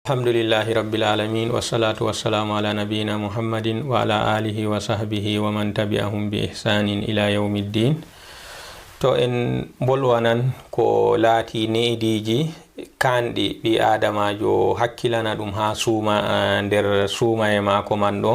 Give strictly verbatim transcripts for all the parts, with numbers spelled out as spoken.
Alhamdulillahi Rabbil Alamin, wassalatu wassalamu ala nabiyyina Muhammadin wa ala alihi wa sahbihi wa man tabi'ahum bi ihsanin ila yawmiddin. To en mbolwanan ko laati neediiji kaanɗi ɓii aadamaajo hakkilana ɗum haa suuma, eh, nder suumaye maako man ɗo.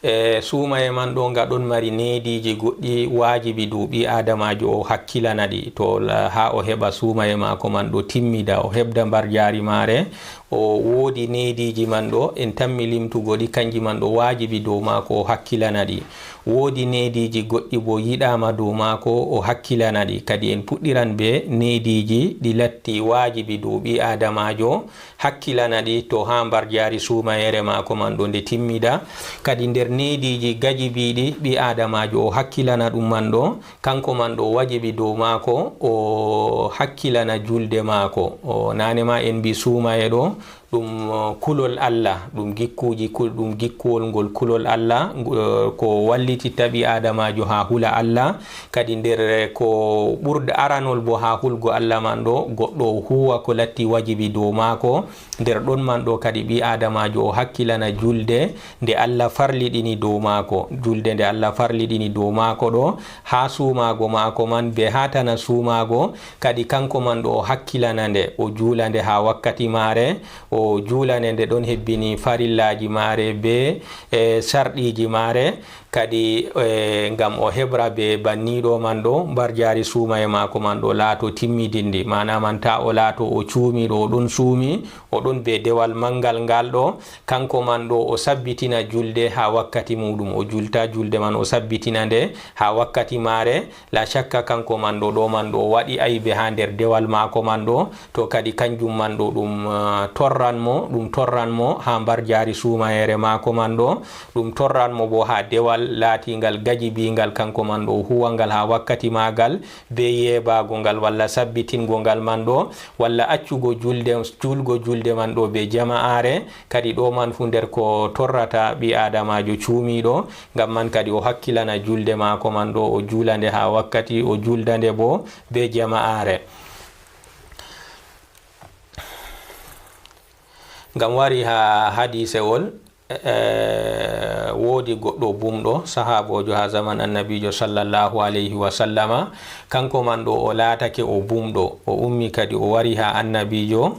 E suumaye man ɗo nga ɗon mari neediiji goɗɗi waajibi dow ɓii aadamaajo o hakkilana ɗi. To la-, haa o heɓa suumaye maako man ɗo timmida, o heɓda mbarjaari maare, o woodi neediiji man ɗo, en tammi limtugo ɗi, kanji man ɗo waajibi dow maako o hakkilana ɗi. Woodi neediiji goɗɗi bo yiɗaama dow maako o hakkilana ɗi. Kadi en puɗɗiran be neediiji ɗi latti waajibi dow ɓii aadamaajo hakkilana ɗi to haa mbarjaari suumayeere maako man ɗo nde timmida. Kadi nder neediiji gajibiiɗi ɓii aadamaajo o hakkilana ɗum man ɗo, kanko man ɗo wajibi dow maako o hakkilana julde maako. O naane ma en mbi suumaye ɗo, ɗum, uh, kulol Allah, ɗum gikkuuji kul-, ɗum gikkuwol ngol kulol Allah, ngu-, uh, ko wallititta ɓii aadamaajo haa hula Allah. Kadi nder ko ɓurda aranol bo haa hulgo Allah man ɗo, goɗɗo o huwa ko latti wajibi dow maako. Nder ɗon man ɗo kadi ɓii aadamaajo o hakkilana julde nde Allah farliɗini dow maako. Julde nde Allah farliɗini dow maako ɗo, haa suumaago maako man be haa tana suumaago, kadi kanko man ɗo o hakkilana nde, o juula nde haa wakkati maare, o juula nde nde ɗon hebbini farillaaji maare be, e, sarɗiiji maare. Kadi, eh, ngam o heɓra be banniiɗo man ɗo, mbarjaari suumaye maako man ɗo laato timmidinndi. Maana man, ta o laato o cuumiiɗo, o ɗon suumi, o ɗon be dewal manngal ngal ɗo. Kanko man ɗo, o sabbitina julde haa wakkati muuɗum. O julta julde man, o sabbitina nde haa wakkati maare. La shakka, kanko man ɗo, ɗo man ɗo, o waɗi aybe haa nder dewal maako man ɗo. To kadi kanjum man ɗo ɗum, ah, torran mo, ɗum torran mo haa mbarjaari suumayeere maako man ɗo, ɗum torran mo bo haa dewal laatingal gajibiingal kanko man ɗo o huwa ngal haa wakkati maagal, be yeebaago ngal walla sabbitingo ngal man ɗo, walla accugo julde, juulgo julde man ɗo be jama'aare. Kadi ɗo man fuu nder ko torrata ɓii aadamaajo cuumiiɗo, ngam man kadi o hakkilana julde maako man ɗo, o juula nde haa wakkati, o juulda nde bo be jama'aare. Ngam wari haa hadiisewol, eh, woodi goɗɗo bumɗo, sahaaboojo haa zaman Annabiijo sallallahu alayhi wa sallama, kanko man ɗo o laatake o bumɗo, o ummi kadi o wari haa Annabiijo,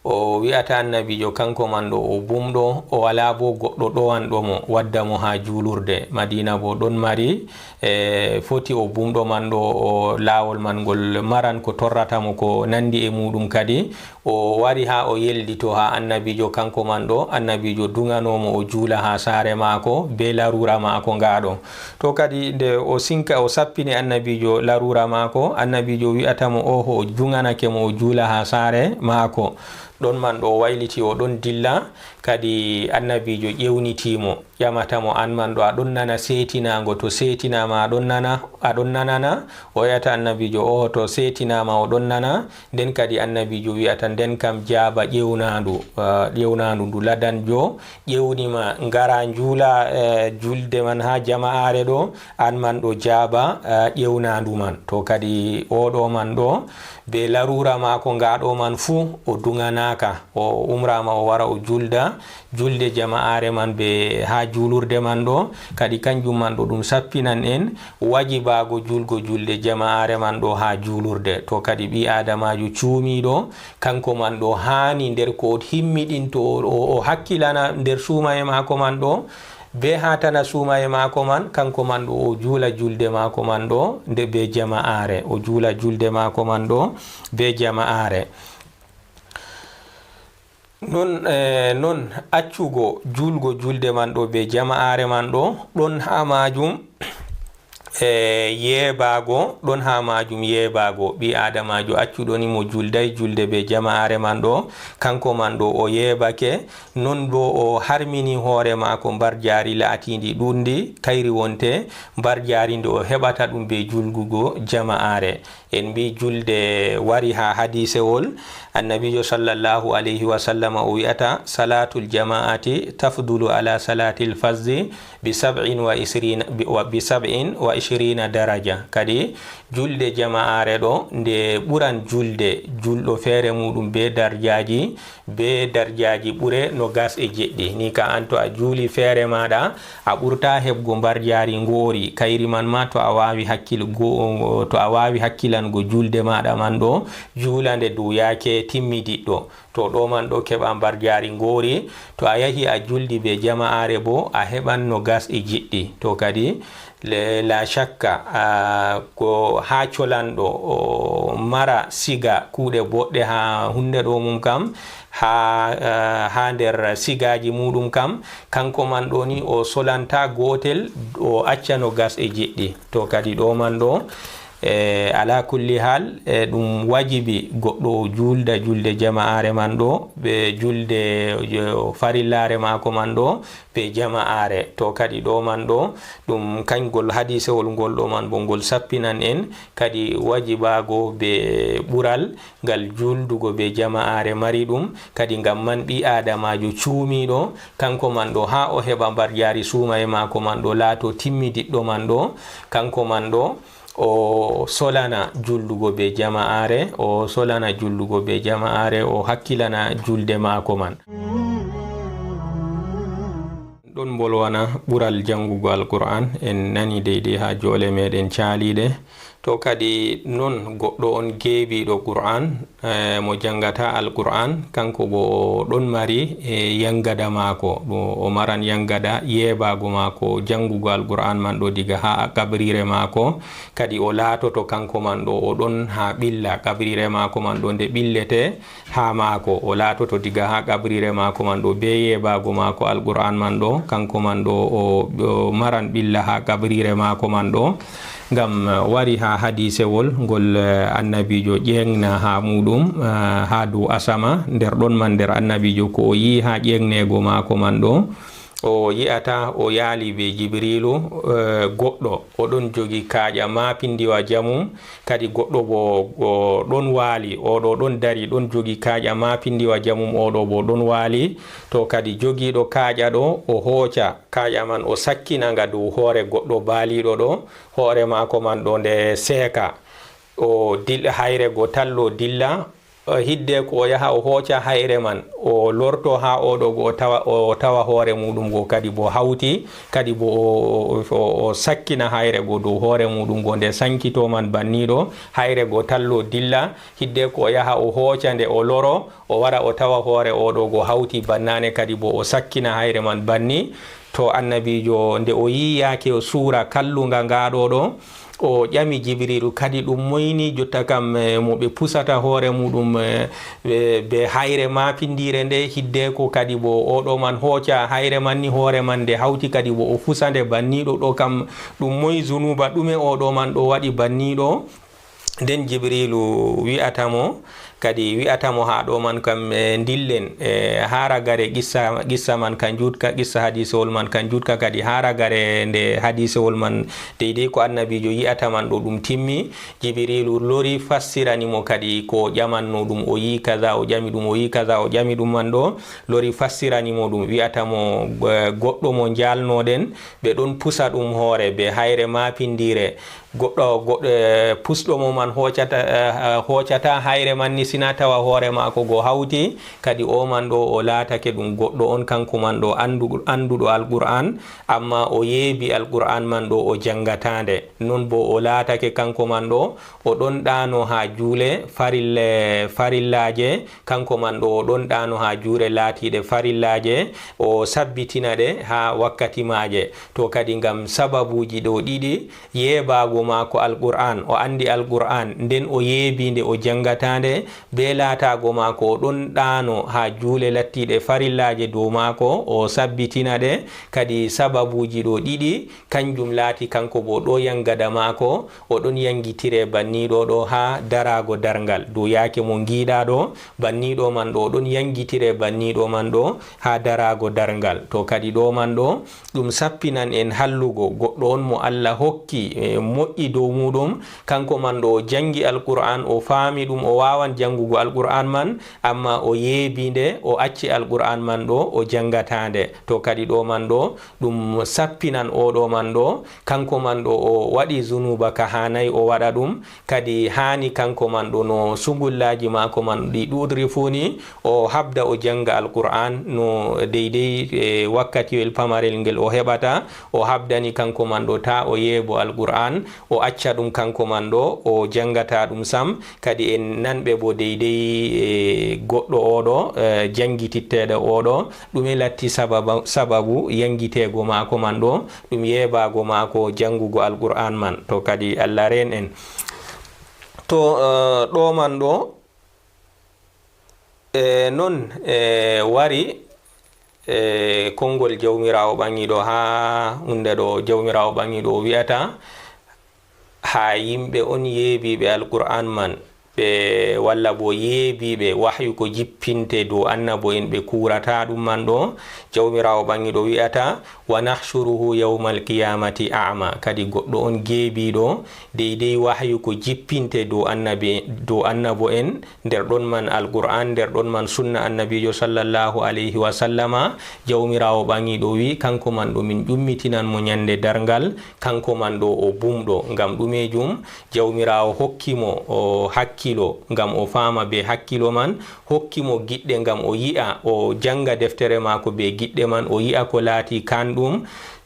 o wi'ata Annabiijo kanko man ɗo o bumɗo, o walaa bo goɗɗo ɗowanɗo mo, wadda mo haa juulurde. Madiina bo ɗon mari, eh, foti o bumɗo man ɗo, o laawol man ngol maran ko torrata mo ko nandi e muuɗum kadi. O wari haa o yellito haa Annabiijo kanko man ɗo, Annabiijo duŋano mo o juula haa saare maako be laruura maako ngaaɗo. To kadi nde o sinka, o sappini Annabiijo laruura maako, Annabiijo wi'ata mo, "Oho," o duŋanake mo o juula haa saare maako. Ɗon man ɗo o wayliti, o ɗon dilla, kadi Annabiijo ƴewniti mo. Ƴamata mo, "An man ɗo, a ɗon nana seetinaango? To seetinaama, a ɗon nana, a ɗon nana na?" O wi'ata Annabiijo, "Oo, to seetinaama, o ɗon nana." Nden kadi Annabiijo wi'ata, "Nden kam jaaba ƴewnaandu, ah, ƴewnaandu ndu ladanjo ƴewni ma, ngara njuula, eh, julde man haa jama'aare ɗo, an man ɗo jaaba, ah, ƴewnaandu man." To kadi oo ɗo man ɗo, be laruura maako ngaa ɗo man fuu, o duŋanaaka. O umraama o wara o julda, julde jama'aare man be haa juulurde man ɗo, kadi kanjum man ɗo ɗum sappinan en wajibaago juulgo julde jama'aare man ɗo haa juulurde. To kadi ɓii aadamaajo cuumiiɗo, kanko man ɗo haani nder ko o himmiɗinto, o, o, o hakkilana nder suumaye maako man ɗo, be haa tana suumaye maako man, kanko man ɗo o juula julde maako man ɗo nde be jama'aare, o juula julde maako man ɗo be jama'aare. Non, eh, non accugo juulgo julde man ɗo be jama'aare man ɗo, ɗon haa maajum, eh, yeebaago, ɗon haa maajum yeebaago. Ɓii aadamaajo accuɗo ni mo juulday julde be jama'aare man ɗo, kanko man ɗo o yeebake, non bo o harmini hoore maako mbarjaari laatiindi ɗuuɗndi, kayri wonte mbarjaari ndi o heɓata ɗum be juulgugo jama'aare. En mbi julde wari haa hadiisewol, Annabiijo sallallahu alayhi wa sallama o wi'ata, "Salaatul jama'ati tafdulu ala salaatil fazzi bi sab'in wa ishrina, bi, wa, bi sab'in wa عشرين درجة. Kadi julde jama'aare ɗo, nde ɓuran julde julɗo feere muɗum be darjaaji, be darjaaji ɓure nogas e jeɗɗi. Ni ka an, to a juuli feere maaɗa, a ɓurta heɓgo mbarjaari ngoori. Kayri man ma, to a waawi hakkil-, go-, to a waawi hakkilango julde maaɗa man ɗo, juula nde dow yaake timmidiɗɗo. To ɗo man ɗo keɓa mbarjaari ngoori. To a yahi a juldi be jama'aare bo, a heɓan nogas e jeɗɗi. To kadi, le-, la shakka, a, ko haa colanɗo o mara siga kuuɗe boɗɗe haa hunde ɗo mum kam, haa, a, haa nder sigaaji muɗum kam, kanko man ɗo ni o solanta gootel, o acca nogas e jeɗɗi. To kadi ɗo man ɗo, e, ala kulli hal, e, ɗum wajibi goɗɗo o juulda julde jama'aare man ɗo, ɓe julde, e, farillaare maako man ɗo, be jama'aare. To kadi ɗo man ɗo, ɗum kanjgol hadisewol ngol ɗo man bo ngol sappinan en kadi wajibaago be ɓural ngal juuldugo be jama'aare mari ɗum. Kadi ngam man ɓii Aadamaajo cuumiiɗo, kanko man ɗo haa o heɓa mbarjaari suumaye maako man ɗo laato timmidiɗɗo man ɗo, kanko man ɗo o solana juuldugo be jama'aare, o solana juuldugo be jama'aare, o hakkilana julde maako man. Ɗon mbolwana ɓural janngugo Alqur'aan, en nani deydey haa joole meeɗen caaliiɗe. To kadi non goɗɗo on geebiiɗo Qur'aan, eh, mo janngata Alqur'aan, kanko bo o ɗon mari, eh, yangada maako, ɗo o maran yangada yeebaago maako janngugo Alqur'aan man ɗo diga haa qabriire maako, kadi o laatoto kanko man ɗo o ɗon haa ɓilla qabriire maako man ɗo nde ɓillete haa maako, o laatoto diga haa qabriire maako man ɗo, be yeebaago maako Alqur'aan man ɗo, kanko man ɗo o, o maran ɓilla haa qabriire maako man ɗo. Ngam, eh, wari haa hadiisewol ngol, eh, Annabiijo ƴeeŋna haa muuɗum, eh, haa dow asama, nder ɗon man nder Annabiijo ko o yi'i haa ƴeeŋneego maako man ɗo, o yi'ata o yaali be Jibriilu, eh, goɗɗo, o ɗon jogi kaaƴa maapindiwa jamum, kadi goɗɗo bo o ɗon waali, o ɗo ɗon dari, ɗon jogi kaaƴa maapindiwa jamum, o ɗo bo ɗon waali. To kadi jogiiɗo kaaƴa ɗo, o hooca kaaƴa man, o sakkina nga dow hoore goɗɗo baaliiɗo ɗo, hoore maako man ɗo nde seeka. O dil-, hayre go tallo dilla, o hidde ko o yaha o hooca hayre man, o lorto haa o ɗo go o tawa, o tawa hoore muuɗum go kadi bo hawti, kadi bo o, o, o, o sakkina hayre go dow hoore muuɗum go nde sankito man banniiɗo, hayre go tallo dilla, hidde ko o yaha o hooca nde o loro, o wara o tawa hoore o ɗo go hawti bannaane kadi bo o sakkina hayre man banni. To Annabiijo nde o yi'i yaake o suura kallunga nga ɗo ɗo, o ƴami Jibriilu kadi ɗum moyni jotta kam, eh, mo ɓe pusata hoore muuɗum, eh, ɓe, be hayre maapindiire nde, hidde ko kadi bo o ɗo man hooca hayre man ni hoore man nde hawti kadi bo o fusa nde banniiɗo ɗo kam ɗum moy zunuuba ɗume o ɗo man ɗo waɗi banniiɗo? Nden Jibriilu wi'ata mo, kadi wi'ata mo haa ɗo man kam, eh, ndillen, eh, haa ragare qissa, qissa man ka njuutka, qissa hadiisewol man ka njuutka, kadi haa ragare nde hadiisewol man deydey ko Annabiijo yi'ata man ɗo ɗum timmi, Jibriilu lori fassirani mo kadi ko o ƴamanno ɗum, o yi'i kaza, o ƴami ɗum, o yi'i kaza, o ƴami ɗum man ɗo, lori fassirani mo ɗum, wi'ata mo, eh, goɗɗo mo njaalnoɗen, ɓe ɗon pusa ɗum hoore be hayre maapindiire, goɗɗo, goɗɗo, eh, pusɗo mo man hoocata, eh, eh, hoocata hayre man ni sina tawa hoore maako go hawti, kadi o man ɗo o laatake ɗum goɗɗo on kanko man ɗo anndu-, annduɗo Alqur'aan, amma o yeebi Alqur'aan man ɗo o janngata nde. Non bo o laatake kanko man ɗo o ɗon ɗaano haa juule farille-, farillaaje, kanko man ɗo o ɗon ɗaano haa juure laatiiɗe farillaaje, o sabbitina ɗe haa wakkati maaje. To kadi ngam sababuuji ɗo ɗiɗi, yeebaago maako Alqur'aan, o anndi Alqur'aan, nden o yeebi nde o janngata nde, be laataago maako o ɗon ɗaano haa juule lattiiɗe farillaaje dow maako, o sabbitina ɗe. Kadi sababuuji ɗo ɗiɗi, kanjum laati kanko bo ɗo yangada maako, o ɗon yangitire banniiɗo ɗo haa daraago darngal. Dow yaake mo ngiiɗa ɗo, banniiɗo man ɗo o ɗon yangitire banniiɗo man ɗo haa daraago darngal. To kadi ɗo man ɗo, ɗum sappinan en hallugo goɗɗo on mo Allah hokki, eh, moƴƴi dow muuɗum, kanko man ɗo o jangi Alqur'aan, o faami ɗum, o waawan janngugo Alqur'an man, amma o yeebi nde, o acci Alqur'an man ɗo, o janngataa nde. To kadi ɗo man ɗo, ɗum sappinan oo ɗo man ɗo, kanko man ɗo o waɗi zunuuba ka haanay o waɗa ɗum, kadi haani kanko man ɗo no sungullaaji maako man ɗi ɗuuɗri fuu ni, o haɓda o jannga Alqur'an no deydey e wakkatiwel pamarel ngel o heɓata, o haɓdani kanko man ɗo taa o yeebo Alqur'an, o acca ɗum kanko man ɗo, o janngataa ɗum sam. Kadi en nanɓe bo deydey e goɗɗo oo ɗo, e janngititteeɗo oo ɗo, ɗume latti sababa-, sababu yanngiteego maako man ɗo, ɗum yeebaago maako janngugo Alqur'an man. To kadi Allah reen en. To, e, ɗo man ɗo, e, non, e, wari, e, konngol Jawmiraawo Ɓaŋiiɗo haa huunde ɗo Jawmiraawo Ɓaŋiiɗo o wi'ata, haa yimɓe on yeebiiɓe Alqur'an man, ɓe walla bo yeebiiɓe wahyu ko jippinte dow annabo'en ɓe kuurataa ɗum man ɗo, Jawmiraawo Ɓaŋiiɗo wi'ata, "Wa nahshuruhu yawmal qiyamati a'ma." Kadi goɗɗo on geebiiɗo, deydey wahyu ko jippinte dow annabi, dow annabo'en, nder ɗon man Alqur'an, nder ɗon man sunna Annabiijo sallallahu alayhi wa sallama, Jawmiraawo Ɓaŋiiɗo wi'i, kanko man ɗo min ƴummitinan mo nyannde darngal, kanko man ɗo o bumɗo. Ngam ɗumeejum? Jawmiraawo hokki mo o hakkilo ngam o faama bee hakkilo man, hokki mo giɗɗe ngam o yi'a, o jannga deftere maako bee giɗɗe man, o yi'a ko laati kanɗum.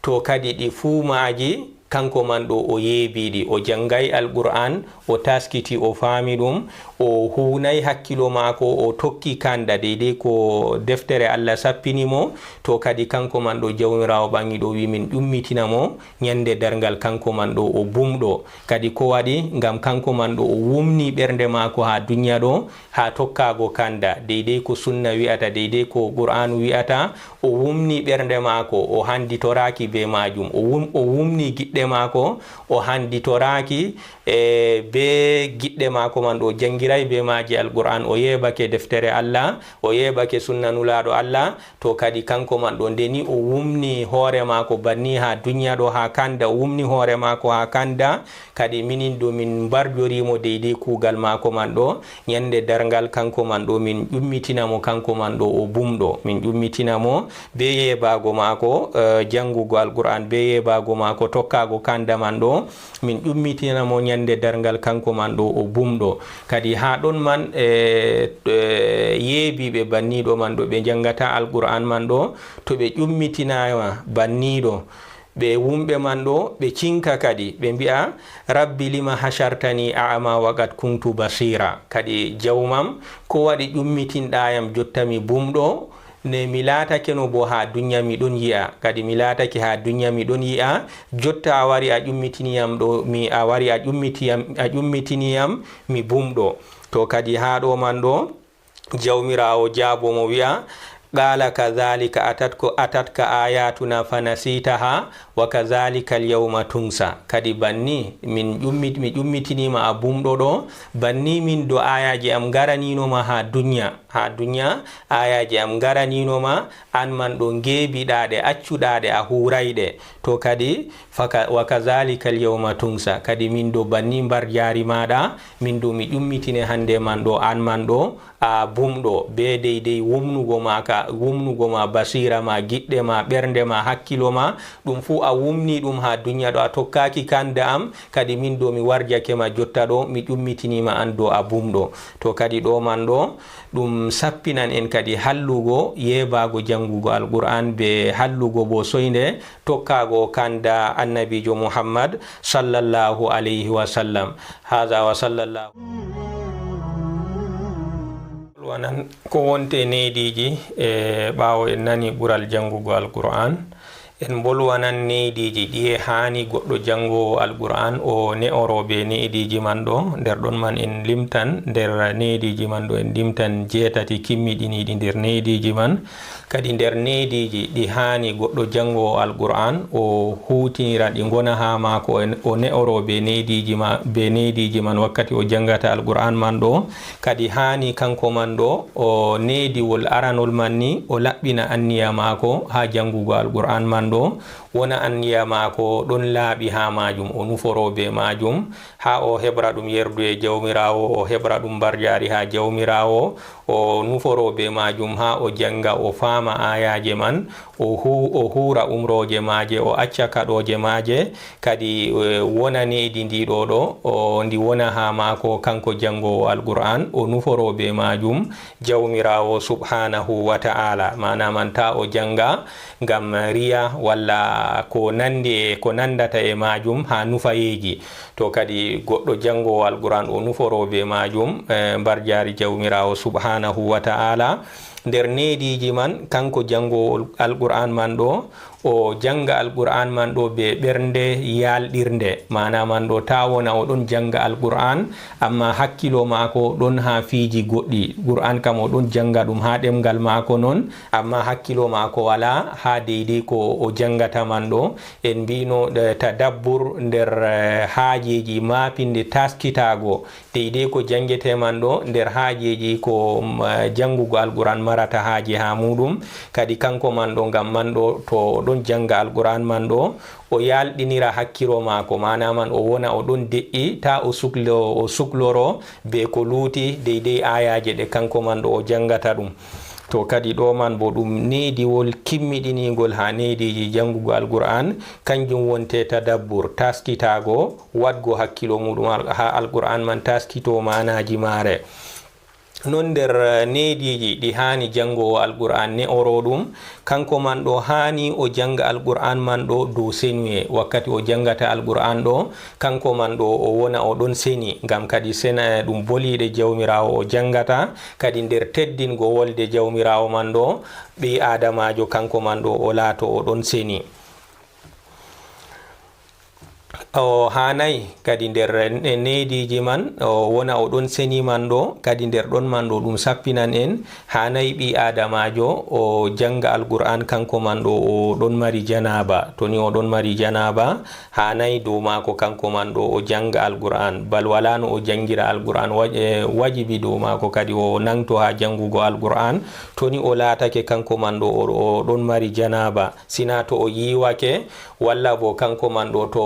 To kadi ɗi fuu maaji, kanko man ɗo o yeebi ɗi, o janngay Alqur'an, o taaskiti, o faami ɗum, o huunay hakkilo maako, o tokki kanda deydey ko deftere Allah sappini mo. To kadi kanko man ɗo Jawmiraawo Ɓaŋiiɗo wi'i min ƴummitina mo nyannde darngal, kanko man ɗo o bumɗo. Kadi ko waɗi? Ngam kanko man ɗo o wumni ɓernde maako haa dunya ɗo, haa tokkaago kanda, deydey ko sunna wi'ata, deydey ko Qur'aanu wi'ata, o wumni ɓernde maako, o handitoraaki bee maajum, o wum-, o wumni giɗɗe maako, o handitoraaki, e, bee giɗɗe maako man ɗo, o janngiray bee maaji Alqur'aan, o yeebake deftere Allah, o yeebake sunna Nulaaɗo Allah, to kadi kanko man ɗo, nde ni o wumni hoore maako banni haa dunya ɗo, haa kanda, o wumni hoore maako haa kanda, kadi minin ɗo min mbarjori mo deydey kuugal maako man ɗo, nyannde darngal kanko man ɗo, min ƴummitina mo kanko man ɗo o bumɗo. Min ƴummitina mo bee yeebaago maako, eh, janngugo Alqur'aan, bee yeebaago maako tokkaago kanda man ɗo. Min ƴummitina mo nyannde darngal kanko man ɗo o bumɗo. Kadi haa ɗon man, eh, eh, yeebiiɓe banniiɗo man ɗo ɓe njanngataa Alqur'aan man ɗo, to ɓe ƴummitinaama banniiɗo, ɓe wumɓe man ɗo, ɓe cinka kadi, ɓe mbi'a, "Rabbi, lima hashartani a'ma wa qad kuntu basira." Kadi, Jawmam, ko waɗi ƴummitinɗaa yam jotta mi bumɗo? Ne mi laatakeno bo haa dunya mi ɗon yi'a. Kadi mi laatake haa dunya mi ɗon yi'a. Jotta a wari a ƴummitini yam ɗo, mi, a wari a ƴummiti yam, a ƴummitini yam mi bumɗo. To kadi haa ɗo man ɗo, Jawmiraawo jaabo mo wi'a, "Qala kadhalika atatka, atatka ayatuna fanasitaha wa kadhalika al-yawma tunsa." Kadi banni min ƴummit-, mi ƴummitiniima a bumɗo ɗo, banni min do ayaaji am ngaraniino ma haa dunya, haa dunya ayaaji am ngaraniino ma, an man ɗo ngeebiɗaa ɗe, accuɗaa ɗe, a huuray ɗe. To kadi, faka-, wa kadhalika al-yawma tunsa. Kadi min ɗo banni mbarjaari maaɗa, min ɗo mi ƴummitine hannde man ɗo, an man ɗo, a bumɗo, bee deydey wumnugo ma ka, wumnugo ma basiira ma, giɗɗe ma, ɓernde ma, hakkilo ma, ɗum fuu a wumni ɗum haa dunya ɗo, a tokkaaki kanda am, kadi min ɗo mi warjake ma jotta ɗo, mi ƴummitiniima an ɗo a bumɗo. To kadi ɗo man ɗo, ɗum sappinan en kadi hallugo yeebaago janngugo Alqur'aan bee hallugo bo soynde tokkaago kanda Annabiijo Muhammad sallallahu alayhi wa sallam. Haza wa sallallahu. Wanan ko wonte neediiji e ɓaawo en nani ɓural janngugo Alqur'aan. En mbolwanan neediiji ɗiye haani goɗɗo janngoowo Alqur'aan o ne'oro bee neediiji man ɗo. Nder ɗon man en limtan nder neediiji man ɗo, en limtan jeetati kimmiɗiniiɗi nder neediiji man. Kadi nder neediiji ɗi haani goɗɗo janngoowo Alqur'aan o huutinira ɗi ngona haa maako, o, o ne'oro bee neediiji ma, bee neediiji man wakkati o janngata Alqur'aan man ɗo. Kadi haani kanko man ɗo, o neediwol aranol man ni, o laɓɓina anniya maako haa janngugo Alqur'aan man. ɗo, wona anniya maako ɗon laaɓi haa maajum, o nuforo bee maajum, haa o heɓra ɗum yerduye Jawmiraawo, o heɓra ɗum mbarjaari haa Jawmiraawo, o nuforo bee maajum haa o jaŋga, o faama aayaaje man, o hu-, o huura umrooje maaje, o acca kaɗooje maaje, kadi, eh, wona needi ndi ɗo ɗo, o, ndi wona haa maako, kaŋko jaŋgoowo Alqur'aan, o nuforo bee maajum Jawmiraawo subhaanahu wa ta'aala. Maana man, taa o jaŋga ngam riya walla ko nanndi e, ko nanndata e maajum haa nufayeeji. To kadi goɗɗo jaŋgoowo Alqur'aan o nuforo bee maajum, eh, mbarjaari Jawmiraawo subhaanahu wa ta'aala. Nder neediiji man, kaŋko jaŋgoowo Alqur'aan man ɗo, o jaŋga Alqur'aan man ɗo bee ɓernde yaalɗirnde. Maana man ɗo, taa wona o ɗon jaŋga Alqur'aan, ammaa hakkilo maako ɗon haa fiiji goɗɗi. Qur'aan kam o ɗon jaŋga ɗum haa ɗemŋgal maako non, ammaa hakkilo maako walaa haa deydey ko o jaŋgata man ɗo. En mbiino, eh, tadabbur nder, eh, haajeeji maapinde taaskitaago. Deydey ko jaŋgete man ɗo nder haajeeji ko, mm, eh, jaŋgugo Alqur'aan marata haaje haa muuɗum. Kadi kaŋko man ɗo, ngam man ɗo, to o ɗon jaŋga Alqur'aan man ɗo, o yaalɗinira hakkilo maako, maana man o wona o ɗon deƴƴi, taa o suklo-, o sukloro bee ko luuti deydey aayaaje ɗe kaŋko man ɗo o jaŋgata ɗum. To kadi ɗo man boo ɗum neediwol kimmiɗiniingol haa neediiji jaŋgugo Alqur'aan, kanjum wonte tadabbur, taaskitaago, waɗgo hakkilo muuɗum al-, haa Alqur'aan man taaskito maanaaji maare. Non nder, eh, neediiji ɗi haani jaŋgoowo Alqur'aan ne'oro ɗum, kaŋko man ɗo haani o jaŋga Alqur'aan man ɗo dow senuye. Wakkati o jaŋgata Alqur'aan ɗo, kaŋko man ɗo o wona o ɗon seni, ngam kadi sena, eh, ɗum boliiɗe Jawmiraawo o jaŋgata, kadi nder teddingo wolde Jawmiraawo man ɗo, ɓii-aadamaajo kaŋko man ɗo o laato o ɗon seni. O haanay kadi nder ne-, neediiji man, o wona o ɗon seni man ɗo, kadi nder ɗon man ɗo ɗum sappinan en, haanay ɓii-aadamaajo o jaŋga Alqur'aan kaŋko man ɗo o ɗon mari janaaba. To ni o ɗon mari janaaba, haanay dow maako kaŋko man ɗo o jaŋga Alqur'aan. Bal walaa no o jaŋgira Alqur'aan, waj-, eh, wajibi dow maako kadi o naŋgto haa jaŋgugo Alqur'aan. To ni o laatake kaŋko man ɗo o, o ɗon mari janaaba, sina to o yiiwake, walla boo kaŋko man ɗo to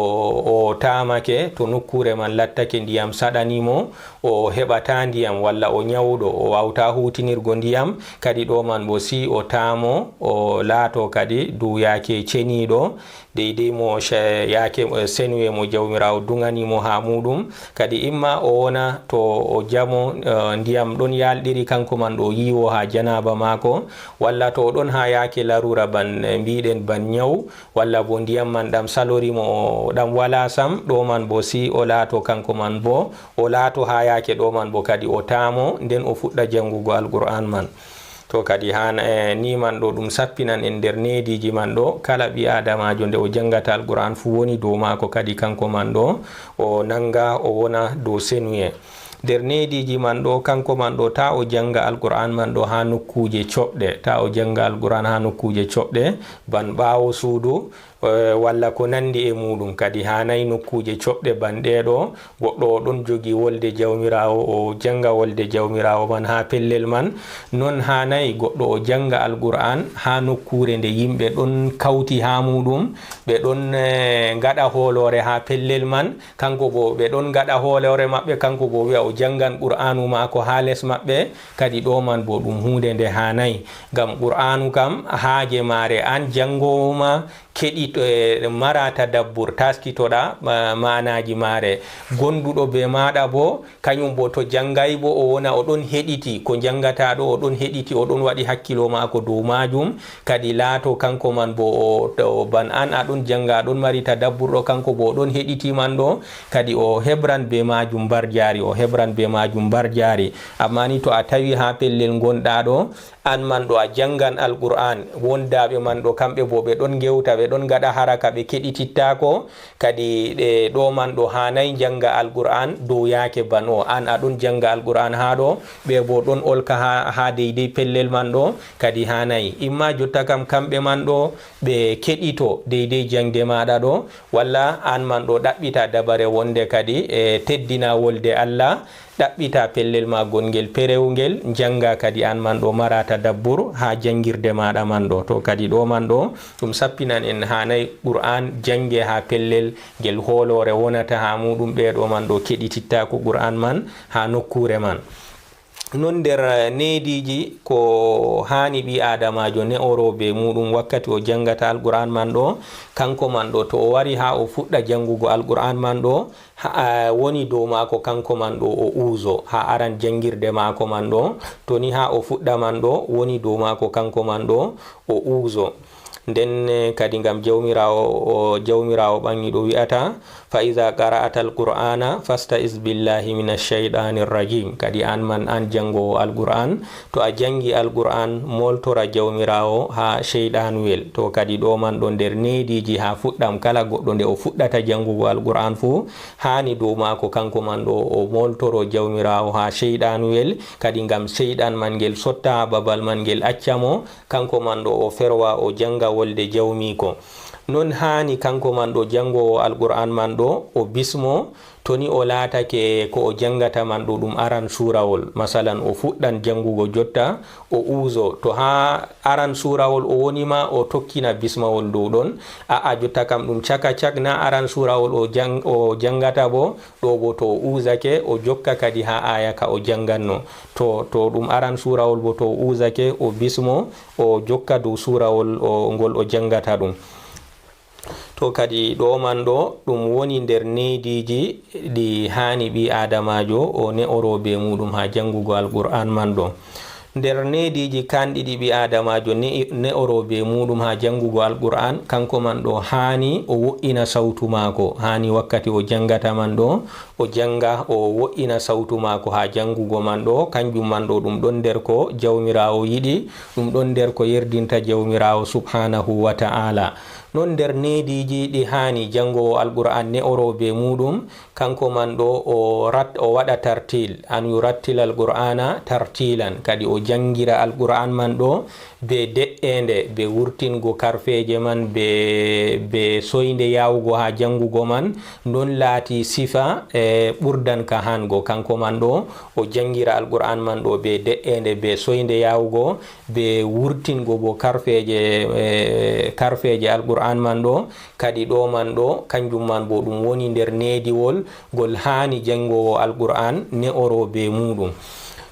o taamake, to nokkuure man lattake ndiyam saɗani mo, o heɓataa ndiyam, walla o nyawɗo, o waawtaa huutinirgo ndiyam, kadi ɗo man boo si o taamo, o laato kadi dow yaake ceniiɗo, deydey mo ce-, yaake, eh, senuye mo Jawmiraawo duŋani mo haa muuɗum. Kadi imma o wona to o jamo, eh, ndiyam ɗon yaalɗiri kaŋko man ɗo o yiiwo haa janaaba maako, walla to o ɗon haa yaake laruura ban, eh, mbiɗen ban nyaw, walla boo ndiyam man ɗam salori mo o ɗam walaa sam, ɗo man boo si o laato kaŋko man boo, o laato haa yaake ɗo man boo kadi o taamo, nden o fuɗɗa jaŋgugo Alqur'aan man. To kadi haa, eh, ni man ɗo ɗum sappinan en nder neediiji man ɗo, kala ɓii-aadamaajo nde o jaŋgata Alqur'aan fuu woni dow maako kadi kaŋko man ɗo, o naŋga o wona dow senuye. Nder neediiji man ɗo, kaŋko man ɗo, taa o jaŋga Alqur'aan man ɗo haa nokkuuje coɓɗe, taa o jaŋga Alqur'aan haa nokkuuje coɓɗe, ban ɓaawo suudu, eh, walla ko nanndi e muuɗum. Kadi haanay nokkuuje coɓɗe ban ɗee ɗo, goɗɗo o ɗon jogi wolde Jawmiraawo, o jaŋga wolde Jawmiraawo man haa pellel man. Non haanay goɗɗo o jaŋga Alqur'aan haa nokkuure nde yimɓe ɗon kawti haa muuɗum, ɓe ɗon, eh, ngaɗa hooloore haa pellel man, kaŋko boo ɓe ɗon ngaɗa hooloore maɓɓe, kaŋko boo wi'a o jaŋgan Qur'aanu maako haa les maɓɓe, kadi ɗo man boo ɗum huunde nde haanay. Ngam Qur'aanu kam haaje maare an jaŋngoowo ma, keɗito-, eh, mara tadabbur, taaskitoɗa ma-, maanaaji maare. Gonduɗo bee maaɗa boo, kañum boo to jaŋngay boo, o wona o ɗon heɗiti ko njaŋngata ɗo, o ɗon heɗiti, o ɗon waɗi hakkilo maako dow maajum. Kadi laato kaŋko man boo o, o ban an a ɗon jaŋnga, a ɗon mari tadabbur ɗo, kaŋko boo o ɗon heɗiti man ɗo. Kadi o heɓran bee maajum mbarjaari, o heɓran bee maajum mbarjaari. Ammaa ni to a tawi haa pellel ngonɗa ɗo, an man ɗo a jaŋngan Alqur'aan, wondaaɓe man ɗo kamɓe boo ɓe ɗon ngewta, ɓe ɗon ngaɗa haraka, ɓe keɗitittaako. Kadi ɗe ɗo man ɗo haanay jaŋnga Alqur'aan dow yaake ban o. An a ɗon jaŋnga Alqur'aan haa ɗo, ɓe boo ɗon olka haa, haa deydey pellel man ɗo, kadi haanay. Imma jotta kam kamɓe man ɗo ɓe keɗito deydey jaŋde maaɗa ɗo, walla an man ɗo ɗaɓɓita dabare wonde kadi e teddina wolde Allah, ɗaɓɓita pellel ma gongel perewngel, njannga kadi aan man ɗo, mara tadabbur haa janngirde maaɗa man ɗo. To kadi ɗo man ɗo, ɗum sappinan en haanay Qur'aan jannge haa pellel ngel hooloore wonata haa muuɗum, ɓee ɗo man ɗo keɗitittaako Qur'aan man haa nokkuure man. Non nder neediiji ko haani ɓii aadamaajo ne'oroo bee muuɗum wakkati o janngata Alqur'aan man ɗo, kanko man ɗo, to o wari haa o fuɗɗa janngugo Alqur'aan man ɗo, ha, a, woni dow maako kanko man ɗo o uuzo, haa aran janngirde maako man ɗo, to ni haa o fuɗɗa man ɗo, woni dow maako kanko man ɗo o uuzo. Nden, eh, kadi ngam Jawmiraawo, o, Jawmiraawo ɓaŋiiɗo wi'ata, "Fa iza qara'ata al-Qur'ana fasta'iz billahi minash shaytanir rajim." Kadi aan man, aan janngoowo Alqur'aan, to a janngi Alqur'aan, mooltora Jawmiraawo haa shayɗaanuyel. To kadi ɗo man ɗo nder neediiji haa fuɗɗam, kala goɗɗo nde o fuɗɗata janngugo Alqur'aan fuu, haani dow maako kanko man ɗo o mooltoro Jawmiraawo haa shayɗaanuyel, kadi ngam shayɗaan man ngel sotta haa babal man ngel acca mo, kanko man ɗo o ferwa o jannga wolde jawmiiko. Non haani kanko man ɗo janngoowo Alqur'aan man ɗo o bismo, to ni o laatake ko o janngata man ɗo ɗum aran suurawol. Masalan, o fuɗɗan janngugo jotta, o uuzo. To haa aran suurawol o woni ma, o tokkina bismawol dow ɗon. A'a, jotta kam ɗum caka cak, na aran suurawol o jang-, o janngata bo, ɗo bo to o uuzake, o jokka kadi haa aaya ka o jannganno. To, to ɗum aran suurawol bo to o uuzake, o bismo, o jokka dow suurawol o, ngol o janngata ɗum. To kadi ɗo man ɗo, ɗum woni nder neediiji ɗi haani ɓii aadamaajo o ne'oroo bee muuɗum haa janngugo Alqur'aan man ɗo. Nder neediiji kaanɗi ɗi ɓii aadamaajo ne'i-, ne'oroo bee muuɗum haa janngugo Alqur'aan, kanko man ɗo haani o wo'ina sawtu maako, haani wakkati o janngata man ɗo, o jannga, o wo'ina sawtu maako haa janngugo man ɗo, kanjum man ɗo ɗum ɗon nder ko Jawmiraawo yiɗi, ɗum ɗon nder ko yerdinta Jawmiraawo subhaanahu wa ta'aala. Non nder neediiji ɗi haani janngoowo Alqur'aan ne'oroo bee muuɗum, kanko man ɗo o rat-, o waɗa tartiil, an yurattil Alqur'aana tartiilan, kadi o janngira Alqur'aan man ɗo bee de'eende, bee wurtingo karfeeje man, bee, bee soynde yaawugo haa janngugo man, non laati sifa, e, ɓurdan ka hango, kanko man ɗo o janngira Alqur'aan man ɗo bee de'eende, bee soynde yaawugo, bee wurtingo bo karfeeje, e, karfeeje Alqur'aan man ɗo, kadi ɗo man ɗo, kanjum man bo ɗum woni nder neediwol ngol haani janngoowo Alqur'aan ne'oroo bee muuɗum.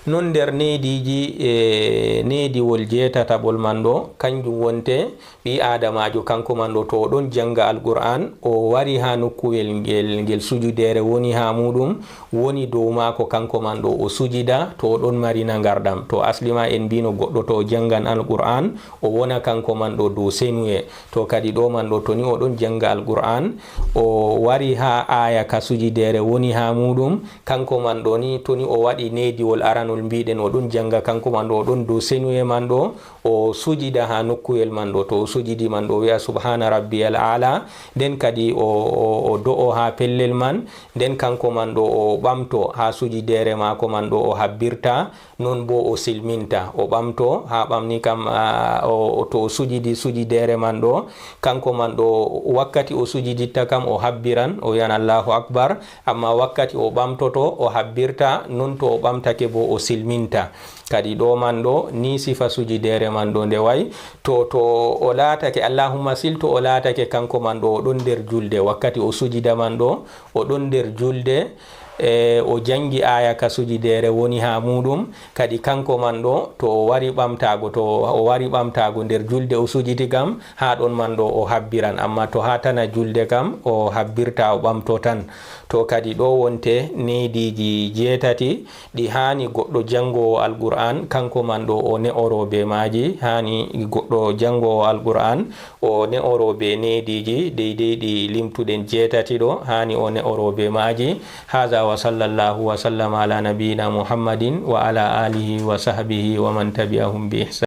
Non nder neediiji, e, neediwol jeetataɓol man ɗo, kanjum wonte ɓii aadamaajo kanko man ɗo, to o ɗon jannga Alqur'aan, o wari haa nokkuwel ngel, ngel sujudeere woni haa muuɗum, woni dow maako kanko man ɗo o sujida, to o ɗon mari nangarɗam. To asli ma en mbino goɗɗo to o janngan Alqur'aan, o wona kanko man ɗo dow senuye. To kadi ɗo man ɗo, to ni o ɗon jannga Alqur'aan, o wari haa aaya ka sujideere woni haa muuɗum, kanko man ɗo ni, to ni o waɗi neediwol aranol mbiɗen o ɗon jannga, kanko man ɗo o ɗon dow senuye man ɗo, o sujida haa nokkuyel man ɗo. To o sujidi man ɗo, o wi'a, "Subhaana rabbiyal aala." Nden kadi o, o, o do'o haa pellel man. Nden kanko man ɗo o ɓamto haa sujideere maako man ɗo o habbirta, non bo o silminta. O ɓamto haa ɓamni kam, a, o, o, to o sujidi sujideere man ɗo, kanko man ɗo wakkati o sujiditta kam o habbiran, o wi'an, "Allahu akbar." Amma wakkati o ɓamtoto, o habbirta, non to o ɓamtake bo o silminta. Kadi ɗo man ɗo, ni sifa sujideere man ɗo nde wa'i. To, to o laatake, Allahumma sil, to o laatake kanko man ɗo, o ɗon nder julde. Wakkati o sujida man ɗo, o ɗon nder julde, e, o janngi aaya ka sujideere woni haa muuɗum. Kadi kanko man ɗo, to o wari ɓamtaago, to o wari ɓamtaago nder julde o sujidi kam, haa ɗon man ɗo o habbiran. Amma to haa tana julde kam, o habbirta, o ɓamto tan. To kadi ɗo wonte neediiji jeetati ɗi haani goɗɗo janngoowo Alqur'aan, kanko man ɗo o ne'oroo bee maaji. Haani goɗɗo janngoowo Alqur'aan o ne'oroo bee neediiji deydey ɗi limtuɗen jeetati ɗo, haani o ne'oroo bee maaji. Haaza wa sallallahu wa sallama ala nabiyyina Muhammadin wa ala alihi wa sahbihi wa man tabi'ahum bi ihsan.